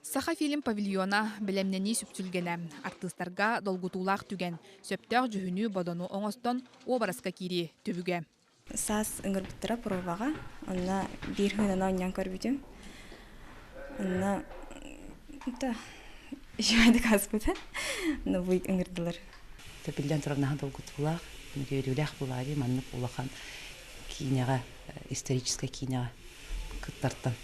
Сахафильм павильона бэлэмнэнии сүпсүлгэнэ, артыыстарга долгутуулаах түгэн, сөптөөх дьүһүнү-бодону оҥостон уобараска киирии түбүгэ. Саас ыҥырбыттара пробаҕа, онно биир хыынан оонньоон көрбүтүм. Онно да үчүгэйдик ааспыта. Но бу ыҥырдылар. Биллэн турар наһаа долгутуулаах, үөрүүлээх буолаа дии маннык улахан киинэҕэ, историческай киинэҕэ кыттартан.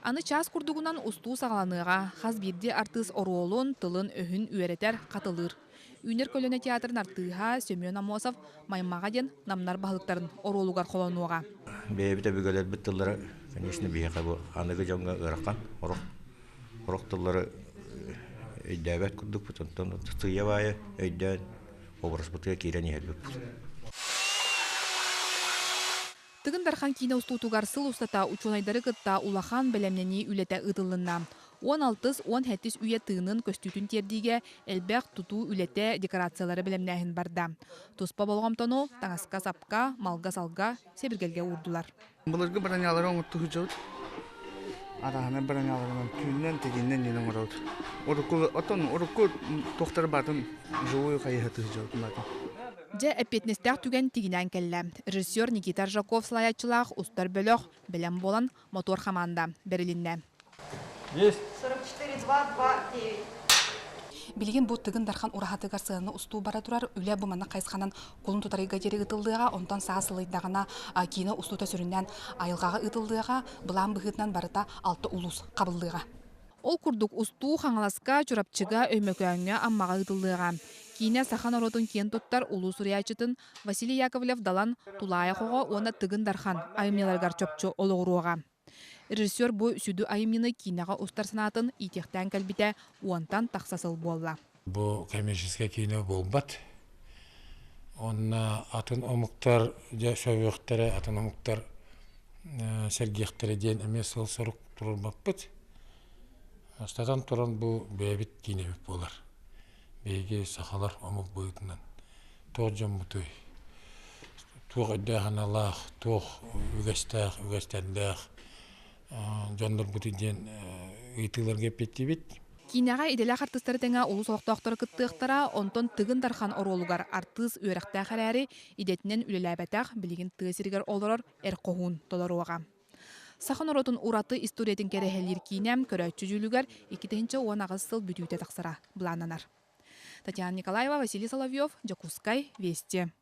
Аны чаас курдугунан устуу саҕаланыаҕа. Хас биирдии артыыс оруолун, тылын-өһүн үөрэтэр, хатылыыр. Үүнэр көлүөнэ театрын артыыһа Семен Аммосов Маймаҕа диэн намнар баһылыктарын оруолугар холонуоҕа. Бэйэбит өбүгэлэрбит тыллара, конечно, биһиэхэ бу аныгы дьоҥҥо ыарахан, орох, орох тыллары өйдөөбөт курдукпут, онтон сыыйа-баайа өйдөөн образбытыгар киирэн иһэрбит. Тыгын Дархан киинэ устуутугар сыл устата учуонайдары кытта улахан бэлэмнэнии үлэтэ ыытыллынна. 16-ыс, 17-ис үйэ тыынын көстүүтүн тиэрдиигэ элбэх тутуу үлэтэ, декорациялары бэлэмнээһин барда. Туспа болҕомтону таҥаска-сапка, малга-салга, сэбиргэлгэ уурдулар. Былыргы бронялары оҥортуһуччубут. Араһана броняларынан түүннэн тигиннэн диэн оҥоробут. Урукку отон урукку туохтары баатын живую хайыһатыһыччыбыт баатын. Дьэ, эппиэтинэстээх түгэн тигинээн кэллэ. Режиссер Никита Аржаков салайааччылаах устар бөлөх бэлэм буолан мотуор хамаанда бэрилиннэ. Есть. 44, 2, 2, 9. Билигин бу Тыгын Дархан ураһатыгар сыананы устуу бара турар. Үлэ бу маннык хайысханан кулун тутарыйга диэри ыытыллыаҕа. Онтон саас ылыйдаҕына киинэ устуута сүрүннээн айылҕаҕа ыытыллыаҕа. Былаан быһыытынан барыта алта улуус хабыллыаҕа. Ол курдук устуу Хаҥаласка, Чурапчыга, Өймөкөөҥҥө, Аммаҕа ыытыллыаҕа. Киинэ саха норуотун киэн туттар улуу суруйааччытын Василий Яковлев-Далан Тулаайах оҕо уонна Тыгын Дархан айымньыларыгар чопчу олоҕуруоҕа. Режиссер бу сүдү айымньыны киинэҕэ устар санаатын иитиэхтээн кэлбитэ уонтан тахса сыл буолла. Бу коммерческай киинэ буолбат. Онно атын омуктар дьэ сөбүөхтэрэ, атын омуктар сэргиэхтэрэ диэн эмиэ сыл-сорук туруорбаппыт. Бастатан туран бу бэйэбит киинэбит буолар. Биһиги сахалар омук быһыытынан туох дьоммутуй, туох өйдөөх-санаалаах, туох үгэстээх, үгэстэрдээх дьоннорбутуй диэн ыйытыыларга эппиэттиибит. Киинэҕэ идэлээх артыыстары тэҥэ улуус олохтоохторо кыттыахтара, онтон Тыгын Дархан оруолугар артыыс үөрэхтээх эрээри, идэтинэн үлэлээбэтэх, билигин тыа сиригэр олорор эр хоһуун толоруоҕа. Саха норуотун ураты историятын кэрэһэлиир киинэ көрөөччү дьүүлүгэр 2018 сыл бүтүүтэ тахсара былааннанар. Татьяна Николаева, Василий Соловьев, Дьокуускай, Вести.